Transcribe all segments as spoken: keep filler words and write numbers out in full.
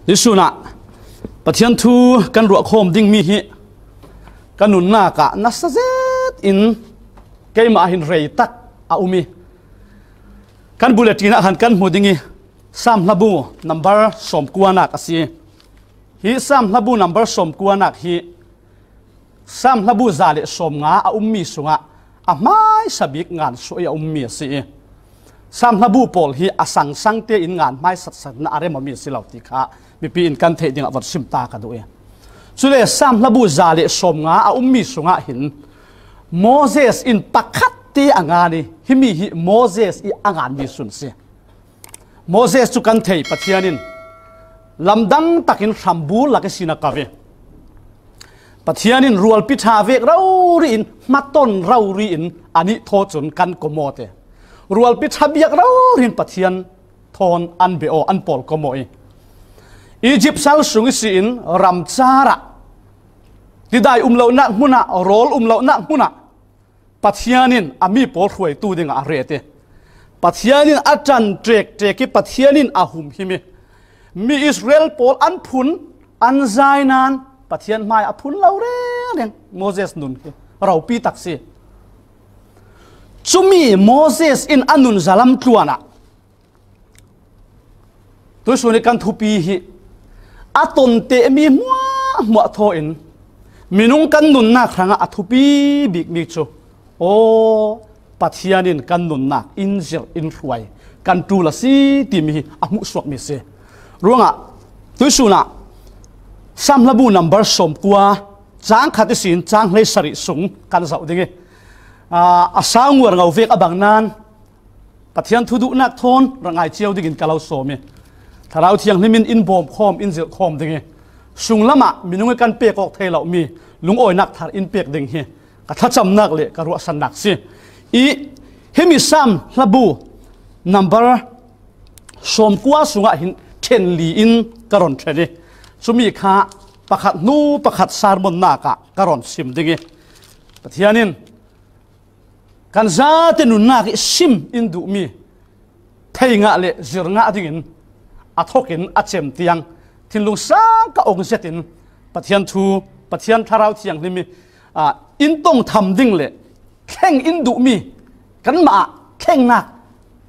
Nisunah Pathian thu kan ruahkhawm ding mi hi ka nunnak ah nasa zet in keimah hin rei tak a um i, kan bulletin ah khan kan hmu ding i, Sam hlabu number sawmkuanak a si. Hi Sam hlabu number sawmkuanak hi Sam hlabu za le sawmnga a um mi sungah a hmaisa bik ngan suah i a um mi a si i, Sam hlabu pawl hi a sangsangte in ngan hmaisatsak na a rem a mi a si lo ti kha mipi in kan theih dingah vawt sim ta ka duh i. Cule Sam hlabu za le sawmnga a um mi sungah hin Moses in pakhatte a ngan i, himi hi Moses i a ngan mi sun si. Moses cu kan thei, Pathian in lamdang takin hrambur lak ihsin a kau i, Pathian in rualpi ṭha vek rori in hmaton rori in anih thaw cun kan kom aw te. Rualpi ṭha biak rori in Pathian thawn an be aw, an pawl kom aw i, Egypt sal sung ihsin ramcar ah, tidai um lonak hmun ah, rawl um lonak hmun ah Pathian in a mi pawl hruaitu dingah a ret i, Pathian in a ṭan ṭekṭek i, Pathian in a humhim i, mi Israel pawl an phun, an zai nain Pathian hmai a phun lo rengreng Moses nun hi ropi tak si. Cumi Moses in a nun zalam tluan ah tuihsun i kan thupi hi a tonte mi hmuahhmuah thaw in minung kan nunnak hrangah a thupi bikmi cu, aw, Pathian in kan nunnak in zirh in hruai kan ṭul a si timi hi a hmuhsuakmi a si. Ruangah tuihsun ah Sam hlabu number sawmkua, cang khat ihsin cang hleisarih sung kan zoh ding i, aa, a sau nguarngo vek a bang nain Pathian thu duhnak thawn ra ngai cio dingin ka lo sawm i, Thlarau Thianghlim in in bawmkhawm, in zirhkhawm ding i, sunglamah minung i kan pek awk thei lomi lungawinak thar in pek ding hi ka thlacamnak le ka ruahsannak si. I, himi Sam hlabu number sawmkua sungah hin ṭhen li in ka rawn ṭhen i, cumi kha pakhat hnu pakhat sermonnak ah ka rawn sim ding i, Pathian in kan zate nunnak i sim in duhmi thei ngah le zir ngah dingin a thawkin a cem tiang thinlung sang ka ong zetin Pathian thu, Pathian Thlarau Thianghlim i, aa, in tong tham ding le thleng in duhmi kanmah ah thlengnak,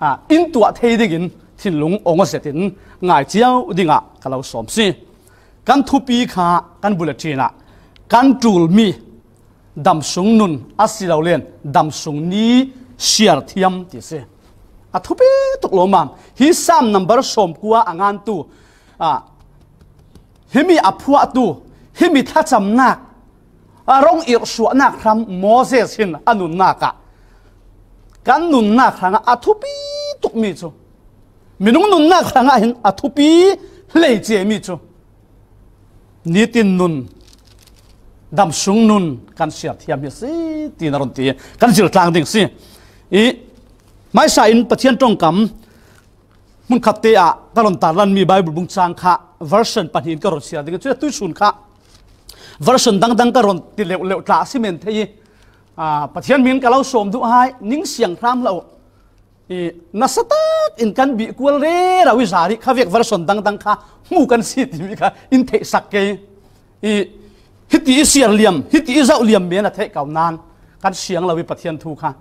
aa, in tuah thei dingin thinlung ong zetin ngai cio dingah ka lo sawm si. Kan thupi kha kan bulletin ah kan ṭulmi damsung nun a si lo len damsung ni siar thiam ti si. A thupi tuk lo mam. Hi Sam number sawmkua a ngantu, ah, himi a phuahtu, himi thlacamnak, a rong irhsuahnak hram Moses hin a nunnak ah kan nunnak hrangah a thupi tukmi cu, minung nunnak hrangah hin a thupi hleice mi cu nitin nun, damsung nun kan siar thiam hi a si, tiin a rawn ti, kan zir tlang ding si. I, hmaisa in Pathian ṭongkam hmunkhat te ah ka rawn tarlanmi Bible bung cang kha version pahnih in ka rawn siar ding. Cun tuihsun kha version dangdang ka rawn ti leuhleuh tla a si men thei i, aa, Pathian hmingin ka lo sawm duh hai, ning siang hram hlah uh. I, nasa tak in kan bih kual rero i zari kha vek version dangdang kha hmu kan si timi kha in theihsak kei. I, hiti i siar liam, hiti i zauh liam men a theih kau nan kan siang lo i Pathian thu kha,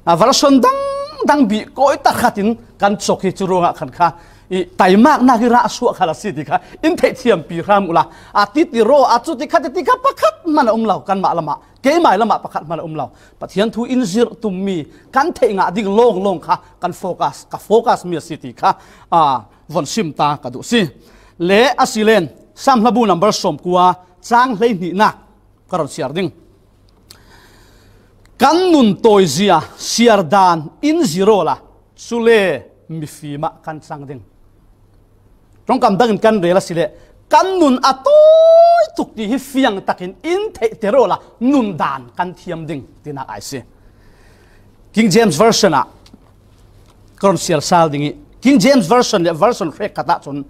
a, version dangdang bih kawi tak khat in kan cawk hi cu ruangah khan kha i taimaknak i rah suah kha a si ti kha in theih thiampi hram uhla, a titi raw, a cuti kha titi kha pakhat hman a um lo, kanmah lamah, keimai lamah pakhat hman a um lo. Pathian thu in zirh tummi kan theih ngah ding lawnglawng kha kan focus, ka focus mi a si ti kha, aa, von sim ta ka duh si. Le a si len, Sam hlabu number sawmkua, cang hleihnihnak ka rawn siar ding. Kan nun tawizia siar dan in zir awla, cule mifim ah kan cang ding. Ṭongkam dangin kan rel a si leh, kan nun a tawi tuk ti hi fiang takin in theihter awla nun dan kan thiam ding tinak a si. King James Version ah ka rawn siar sal ding i, King James Version le version hrekkhat ah cun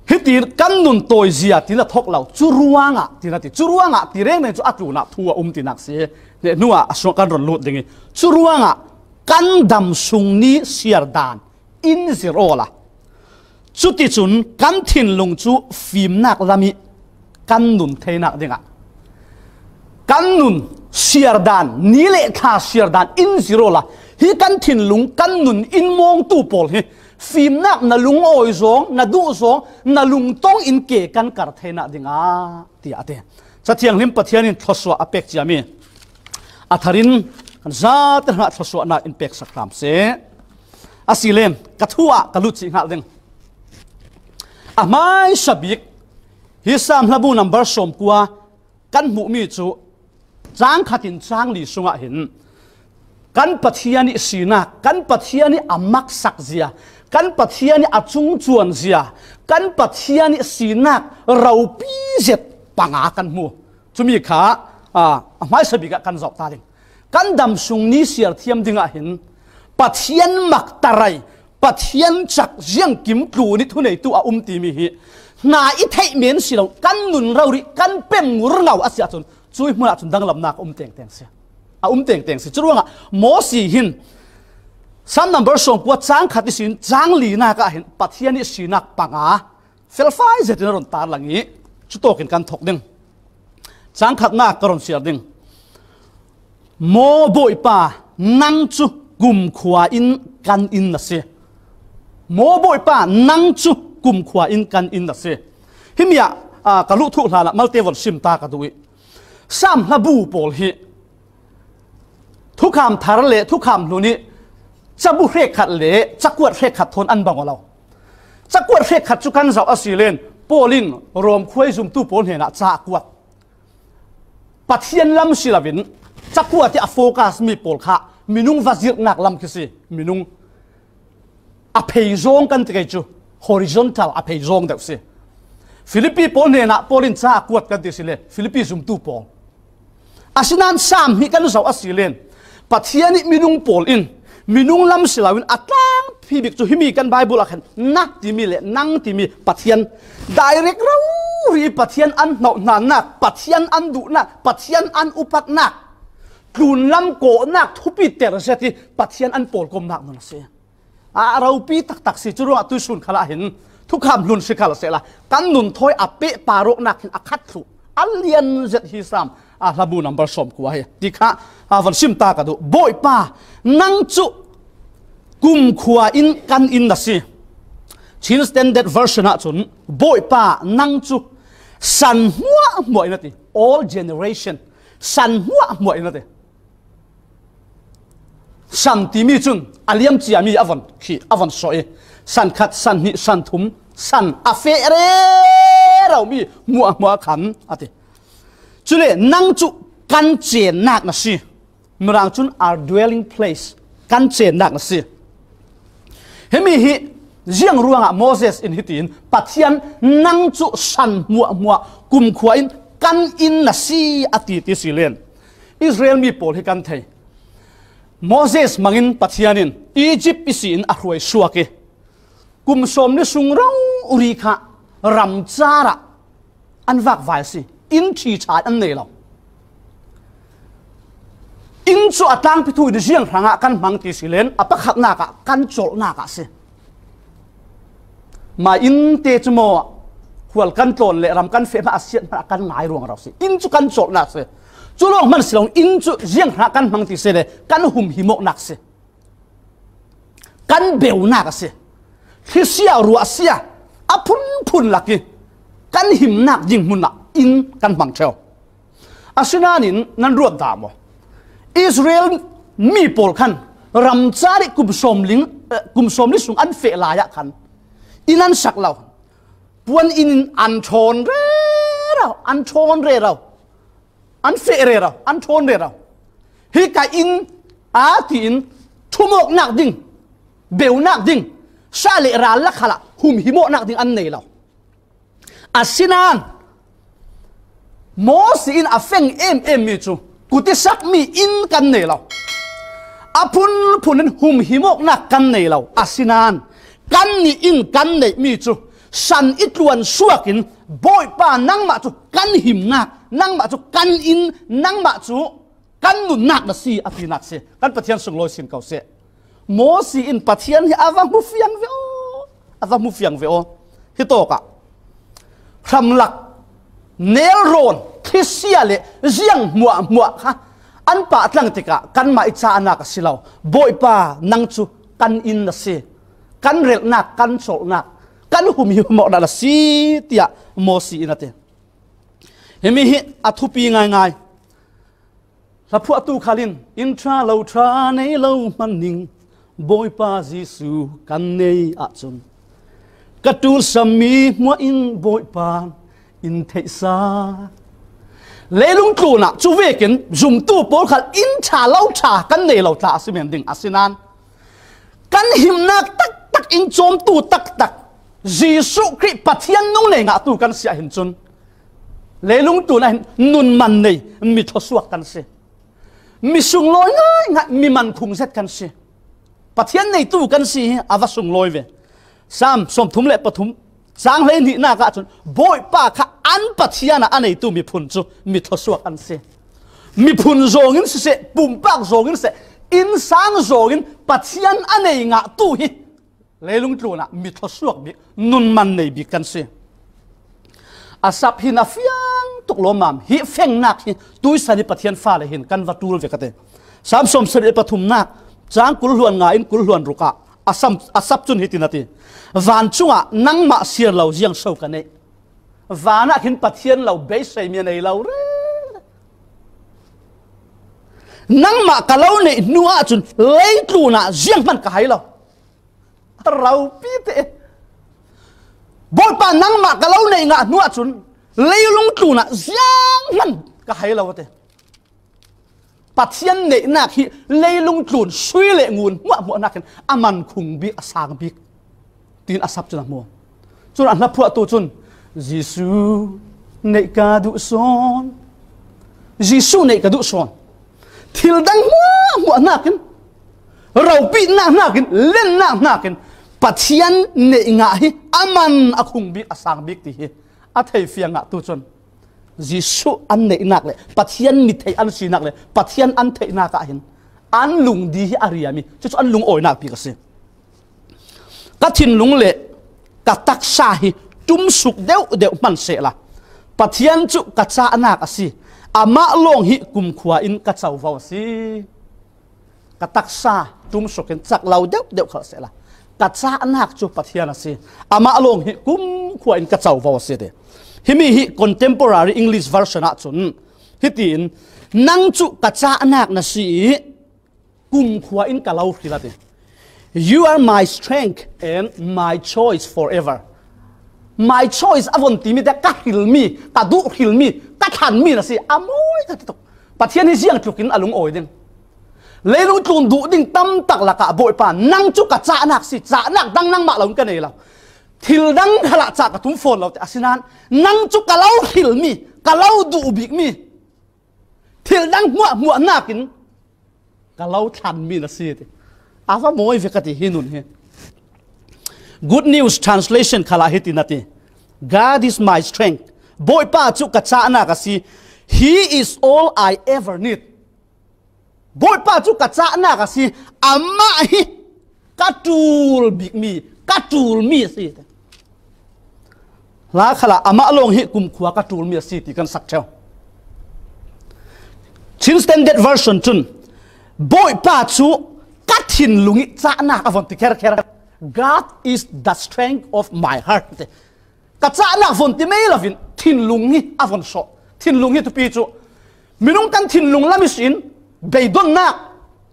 hiti kan nun tawizia tiin a thawk lo, cu ruangah tiin a ti. Cu ruangah ti reng reng cu a tlunah thu a um tinak si. Hne hnuah a sungah kan rawn lut ding i, cu ruangah kan damsung ni siar dan in zir awla, Cuticun kan thinlung cu fimnak lam ih kan nun theinak dingah kan nun siardan, ni le thla siardan in zir awla, hi kan thinlung kan nun in mawngtu pawl hi fimnak na lungawi zawng, na duh zawng, na lungtong in ke kan kar theinak dingah, tiah a ti. Cathianghlim Pathian in thluasuah a pek ciami a tharin kan zate hrangah thluasuahnak in peksak hram seh. Asile ka thu ah ka lut cih hngalh ding. A hmaisa bik hi Saam hlabu number sawmkua kan hmuhmi cu cang khat in cang li sungah hin kan Pathian ih sinak, kan Pathian ih a maksak zia, kan Pathian ih a cungcuan zia, kan Pathian ih sinak ropi zet panga kan hmu. Cumi kha, aa, a hmaisa bikah kan zoh ta ding. Kan dam sung ni siar thiam dingah hin Pathian mak tarai, Pathian cak ziangkim tlun ih thuneitu a um timi hi hna i theih men si lo, kan nun rori, kan pem ngur ngau a si ahcun, cui hmun ahcun danglamnak a um tengteng si. A um tengteng si. Curuangah Mosi hin Saam number sawmkua cang khat ihsin cang linak ah hin Pathian ih sinak panga felfai zetin a run tarlang ih, cutawkin kan thok ding. Cang khatnak ka run siar ding. Maw Bawipa, nang cu kumkhua in kan inn na si. Maw Bawipa, nang cu kumkhua in kan inn na si. Himi ah, aa, ka luh thuh hlanah malte von sim ta ka duh ih, Saam hlabu pawl hi thukham thar le thukham hlun ih cabu hrekkhat le cakuat hrekkhat thawn an bang aw lo. Cakuat hrekkhat cu kan zoh asile, Paul in Rom khua ih zumtu pawl hnenah ca a kuat. Pathian lam si loin cakuat ih a focus mi pawl kha minung va zirhnak lam khi si. Minung a pheizawng kan ti kei cu, horizontal a pheizawng deuh si. Filipi pawl hnenah Paul in ca a kuat kan ti si le, Filipi zumtu pawl. Asinain Saam hi kan zoh asile, Pathian ih minung pawl in minung lam si loin a tlangpi bik cu himi kan Baibal ah khan na timi le nang timi Pathian direct rori ih Pathian an hnawh hnanak, Pathian an duhnak, Pathian an upatnak, tlunlam kawhnak thupiter zet ih Pathian an pawlkomnak nun a si. A ropi taktak si. Curuangah tuihsun khalah hin thukham hlun si khal sehla kan nun thawi a pehpar awknak hin a khat thluh a lian zet hi Saam, aa, hlabu number sawmkua hi ti kha, aa, van sim ta ka duh. Bawipa, nang cu kumkhua in kan inn na si. Chin Standard Version ahcun Bawipa, nang cu san hmuahhmuah in a ti. All generation, san hmuahhmuah in a ti. San timi cun a liam ciami a von khih, a von sawh ih, san khat, san hnih, san thum, san a feh rero mi hmuahhmuah khan a ti. Cule nang cu kan cennak na si. Mirang cun our dwelling place, kan cennak na si. Himi hi ziang ruangah Moses in hitiin, Pathian, nang cu san hmuahhmuah kumkhua in kan inn na si, a ti ti si len. Israel mi pawl hi kan thei. Moses hmangin Pathian in Egypt ihsin a hruai suak ih, kum sawm ni sung rori kha ramcar ah an vakvai a si. Inn ṭhiṭha an nei lo. Inn cu a tlangpi thu in ziang hrangah kan hmang ti si len, a pakhatnak ah kan colhnak ah a si. Mah inn te cu maw, khual kan tlawn le ram kan feh hmanh a siat hmanh a kan ngai ruangro si. Inn cu kan colhnak si. Cu lawng hmanh si lo, inn cu ziang hrangah kan hmang ti si le, kan humhim awknak si. Kan beunak a si. Thlisia ruahsia a phunphun lak ih kan himnak ding hmun ah inn kan hmang ṭheo. Asinain nan ruat dah maw? Israel mi pawl khan ramcar ih kum sawm ling, eh, kum sawm li sung an feh lai ah khan inn an sak lo. Puan inn in an ṭhawn rero, an ṭhawn rero. An feh rero, an ṭhawn rero. Hi ka inn, a tiin ṭhum awknak ding, beunak ding, sa le ral lakkhal ah humhim awknak ding an nei lo. Asinain Moses in a feng emem mi cu kut ih sakmi inn kan nei lo. A phunphun in humhim awknak kan nei lo. Asinain kannih in kan neihmi cu san ih tluan suak in, Bawipa, nangmah cu kan himnak, nangmah cu kan inn, nangmah cu kan nunnak na si, a tinak si. Kan Pathian sunglawi sin ko seh. Moses in Pathian hi a va hmu fiang ve aw. a va hmu fiang ve aw. Hitawkah hramlak, nelrawn, thisia le ziang hmuahhmuah kha an pahtlang tikah kanmah i cahnak a si lo. Bawipa, nang cu kan inn na si, kan relhnak, kan colhnak, kan humhimawhnak na si, tiah Mosi in a ti. Himi hi a thupi ngaingai. Hlaphuahtu khal in, "In ṭha lo, ṭha nei lo hman ning, Bawipa Jesuh kan nei ahcun ka ṭulsammi hmuah in Bawipa in theihsa." Leilung tlunah cu vekin zumtu pawl khal in ṭha lo, ṭha kan nei lo tla a si men ding a si nain, kan himnak taktak, in cawmtu taktak Jesuh Khrih Pathian nung nei ngahtu kan si ahhin cun, leilung tlunah hin nun man nei, mi thluasuak kan si. Mi sunglawi ngaingai, mi man khung zet kan si. Pathian neitu kan si hi a va sunglawi ve. Salm sawmthum le pathum, cang hleihnihnak ahcun Bawipa kha an Pathian ah a neitu miphun cu mi thluasuak an si. Miphun zawngin siseh, pumpak zawngin siseh, innsang zawngin Pathian a nei ngahtu hi leilung tlunah mi thluasuak bik, nun man nei bik kan si. A sap hi na fiang tuk lawmmam, hi fengnak hi tuisan i Pathian fale hin kan va ṭul ve ka ti. Salm sawmsarih le pathumnak, cang kul hluan nga in kul hluan ruk ah a sam, a sap cun hitin a ti, "Vancung ah nangmah siar lo ziang so ka neih? Van ah khin Pathian lo beiseimi a nei lo re. Nangmah ka lo neih hnu ahcun leitlun ah zianghman ka hai lo." A ropi te. "Bawipa, nangmah ka lo neih ngah hnu ahcun leilung tlun ah zianghman ka hai lo," a ti. Pathian neihnak hi leilung tlun sui le ngun hmuahhmuah nakin a man khung bik, a sang bik, tiin a sap cun a hmu. Cun a hlaphuahtu cun, "Jesuh neih ka duh sawn, Jesuh neih ka duh sawn. Thil dang hmuahhmuah nakin, ropinak nakin, lennak nakin Pathian neih ngah hi a man, a khung bik, a sang bik," ti hi a thei fiang ngahtu cun, Jesuh an neihnak le Pathian mi theih an sinak le Pathian an theihnak ah hin an lungdi hi a riami, cucu an lungawinak bik a si. "Ka thinlung le ka taksa hi ṭumsuk deuhdeuh hman sehla, Pathian cu ka cahnak a si. Amah lawng hi kumkhua in ka covo a si. Ka taksa ṭumsuk in cak lo deuhdeuh khal sehla, ka cahnak cu Pathian a si. Amah lawng hi kumkhua in ka covo a si," ti. Himi hi Contemporary English Version ahcun hitiin, "Nang cu ka cahnak na si i kumkhua in ka lo hril," a ti. "You are my strength and my choice forever." My choice a von timi te, ka hrilmi, ka duh hrilmi, ka thlanmi na si, a mawi ka ti tuk. Pathian hi ziang tlukin a lungawi ding. Leilung tlun duh ding tam tak lakah, "Bawipa, nang cu ka cahnak si, cahnak dang nangmah lo in ka nei lo. Thil dang khalah cah ka tum fawn lo," ti. Asinain nang cu ka lo hrilmi, ka lo duh bikmi, thil dang hmuahhmuah nakin ka lo thlanmi na si, ti. A va mawi ve ka ti hi nun hi. Good News Translation khalah hitin a ti, "God is my strength." Bawipa cu ka cahnak a si. "He is all I ever need." Bawipa cu ka cahnak a si. Amah hi ka ṭul bikmi, ka ṭulmi a si. Hla khalah, "Amah lawng hi kumkhua ka ṭulmi a si," ti kan sak ṭheu. Chin Standard Version cun, "Bawipa cu ka thinlung i cahnak," a von ti kherkher. "God is the strength of my heart," ti. Ka cahnak von ti mei loin thinlung hi a von sawh. Thinlung hi thupi cu, minung kan thinlung lam ihsin beidonnak,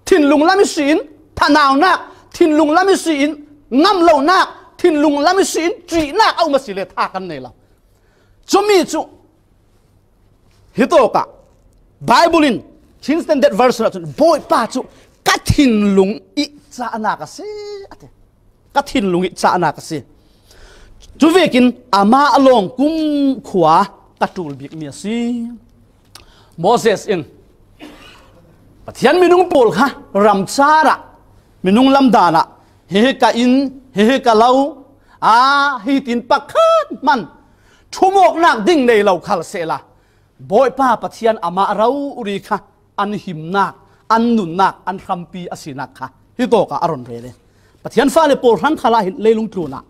thinlung lam ihsin thanaunak, thinlung lam ihsin ngamlonak, thinlung lam ihsin ṭihnak a um a si le tha kan nei lo. Cumi cu hitawkah Bible in Chin Standard Version ahcun, "Bawipa cu ka thinlung i cahnak a si," a ti. "Ka thinlung i cahnak a si. Cuvekin amah lawng kumkhua ka ṭul bikmi a si." Moses in Pathian minung pawl kha ramcar ah, minung lamdan ah, "Hihi ka inn, hihi ka lo, aa, hitin pakhat hman ṭhumawknak ding nei lo khal sehla, Bawipa Pathian amah rori kha an himnak, an nunnak, an hrampi a sinak kha hitawkah a run rel i, Pathian fale pawl hrang khalah hin leilung tlunah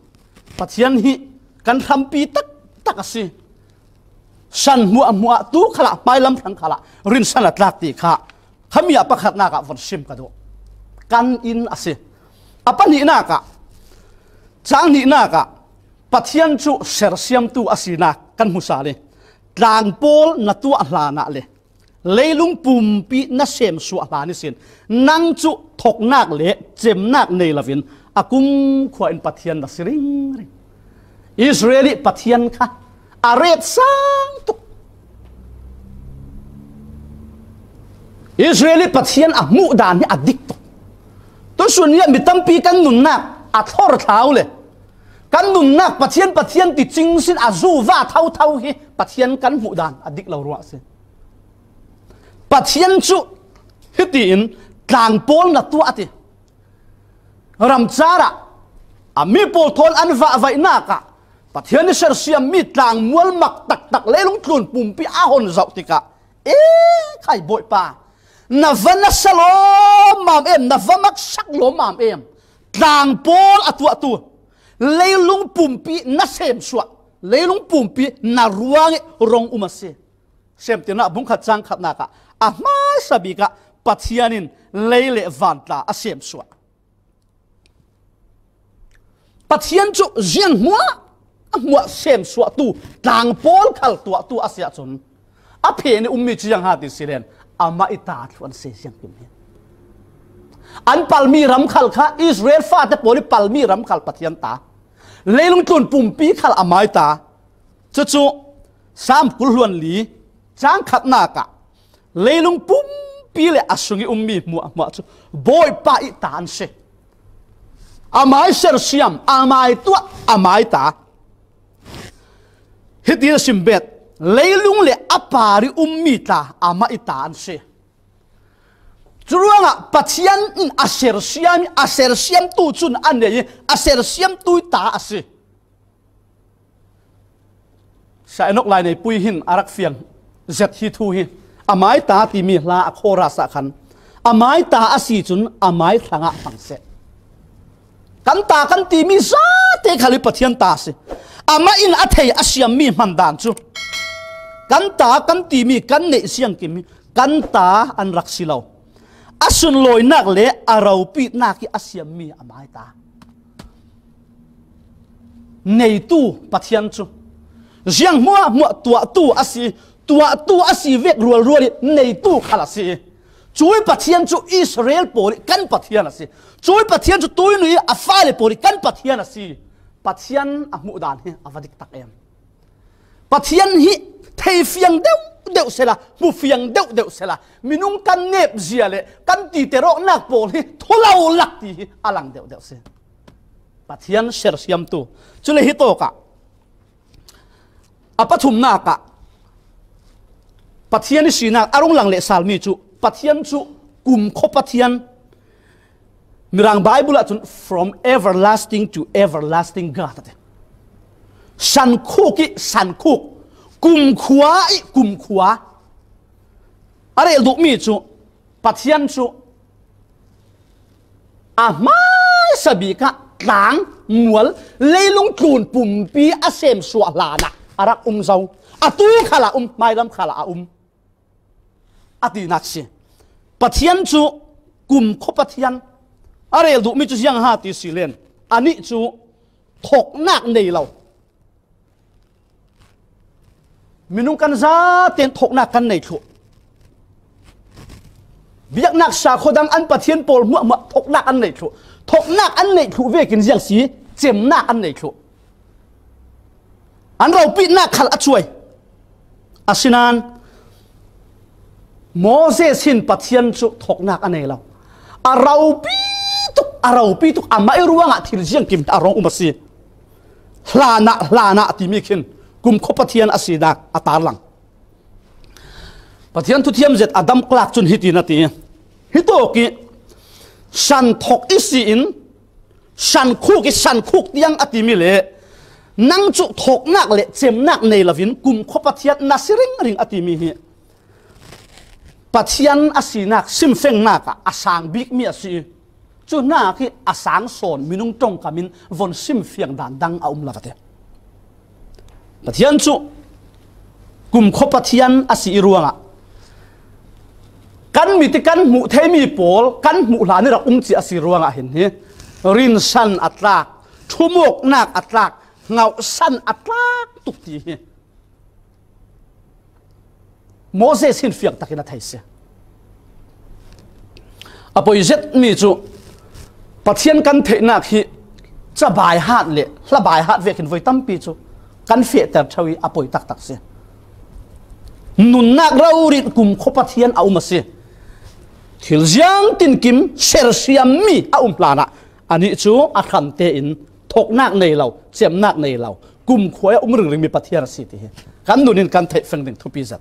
Pathian hi kan hrampi taktak a si. San hmuahhmuah tu khalah, hmailam thlang khalah rinsan a tlak ti kha khami a pakhatnak ah von sim ka duh. Kan inn a si. A pahnihnak ah, cang hnihnak ah Pathian cu sersiamtu a sinak kan hmu sal i, tlangpawl na tuah hlan ah le leilung pumpi na semsuah hlan ihsin nang cu thoknak le cemnak nei loin a kumkhua in Pathian na si ringring. Israel i Pathian kha a ret sang tuk. Israel i Pathian a hmuh dan hi a dik tuk. Tusun ni ah mi tampi kan nunnak a thlor thlau le kan nunnak Pathian, Pathian ti cingsin a zuva thotho hi Pathian kan hmuh dan a dik lo ruah a si. Pathian cu hitiin tlangpawl na tuah a ti. Ramcar ah a mi pawl thawn an vahvaihnak ah Pathian i sersiammi tlangmual mak taktak leilung tlun pumpi a hon zoh tikah, e khai Bawipa, na va na sa lawmmam em, na va maksak lawmmam em. Tlangpawl a tuahtu, leilung pumpi na semsuah, leilung pumpi na ruang i rong um a si. Semtirnak bung khat cang khatnak ah a hmaisa bik ah Pathian in lei le van tla a semsuah. Pathian cu ziang hmuah hmuah semsuahtu, tlangpawl khal tuahtu a si ahcun a phen i ummi cu ziang ha ti si len amah i ta thluh an si ziang kim hi. An palmi ram khal kha Israel fate pawl i palmi ram khal Pathian ta, leilung tlun pumpi khal amah i ta. Cucu Salm kul hluan li cang khatnak ah leilung pumpi le a sung i ummi hmuahhmuah cu Bawipa i ta an si. Amai sersiam, amai tuah, amai ta. Hitin a sim bet, leilung le a par i ummi tla amah i ta an si. Curuangah Pathian in a sersiam, a sersiamtu cun a nei i a sersiamtu i ta a si. Sia Enok Lainei pui hin a rak fiang zet hi thu hi, amai ta timi hla a chorus ah khan, amai ta a si cun amai hrangah hmang seh. Kan ta kan timi zate khal hi Pathian ta a si. Amah in a thei a siammi hman dan cu kan ta kan timi kan neih siangkim hi kan ta an rak si lo. A sunlawinak le a ropitnak i a siammi amai ta. Neitu Pathian cu ziang hmuahhmuah tuahtu a si, tuahtu a si vek rualrual i neitu khal a si. Cui Pathian cu Israel pawl i kan Pathian a si. Cui Pathian cu tuinu i a fale pawl i kan Pathian a si. Pathian a hmuh dan hi a va dik tak em. Pathian hi thei fiang deuh deuh sela, hmu fiang deuh deuh sela, minung kan nep zia le kan tite rawknak pawl hi thulolak ti hi a lang deuh deuh si. Pathian sersiamtu. Cule hi tawkah a pathumnak ah Pathian i sinak a rung lang leh salmi cu Pathian cu kumkhua Pathian. Mirang Bible ah cun from everlasting to everlasting God a ti. Sankhuk i sankhuk, kumkhua i kumkhua. A rel duhmi cu Pathian cu a hmaisa bik ah tlang, mual, leilung tlun pumpi a semsuah hlanah a rak um zo. Atu khalah um, hmailam khalah a um. A tinak si. Pathian cu kumkhua Pathian. A rel duhmi cu ziang ha ti si len, anih cu thoknak nei lo. Minung kan zaten thoknak kan nei thluh. Biaknak sakhuadang an Pathian pawl hmuahhmuah thoknak an nei thluh. Thoknak an neih thluh vekin ziang si, cemnak an nei thluh. An ropitnak khal a cuai. Asinain Moses hin Pathian cu thoknak a nei lo. A ropi tuk, a ropi tuk, amah i ruangah thil ziangkim a rong um a si. Hlanah, hlanah timi khin kumkhua Pathian a sinak a tarlang. Pathian thuthiam zet a damklak cun hiti na ti. Hitawk i san thok i si in, sankhuk i sankhuk tiang a timi le nang cu thoknak le cemnak nei loin kumkhua Pathian na si ringring a timi hi Pathian a sinak simfengnak ah a sang bikmi a si i, Cu hnak hi a sang sawn minung ṭongkam in von sim fiang dan dang a um lo a ti. Pathian cu kumkhua Pathian a si i ruangah kan mit i kan hmuh theimi pawl kan hmuh hlan i rak um cia a si ruangah hin hi rinsan a tlak, ṭhumawknak a tlak, ngauhsan a tlak tuk ti hi Moses hin fiang takin a thei si. A poi zetmi cu Pathian kan theihnak hi cabai hat le hlabai hat vekin voi tampi cu kan fehter ṭheu i a poi taktak si. Nunnak rori kumkhua Pathian a um a si. Thil ziang tinkim sersiammi a um hlanah anih cu a hram tein thawknak nei lo, cemnak nei lo, kumkhua a um ringringmi Pathian a si ti hi kan nun in kan theih feng ding thupi zet.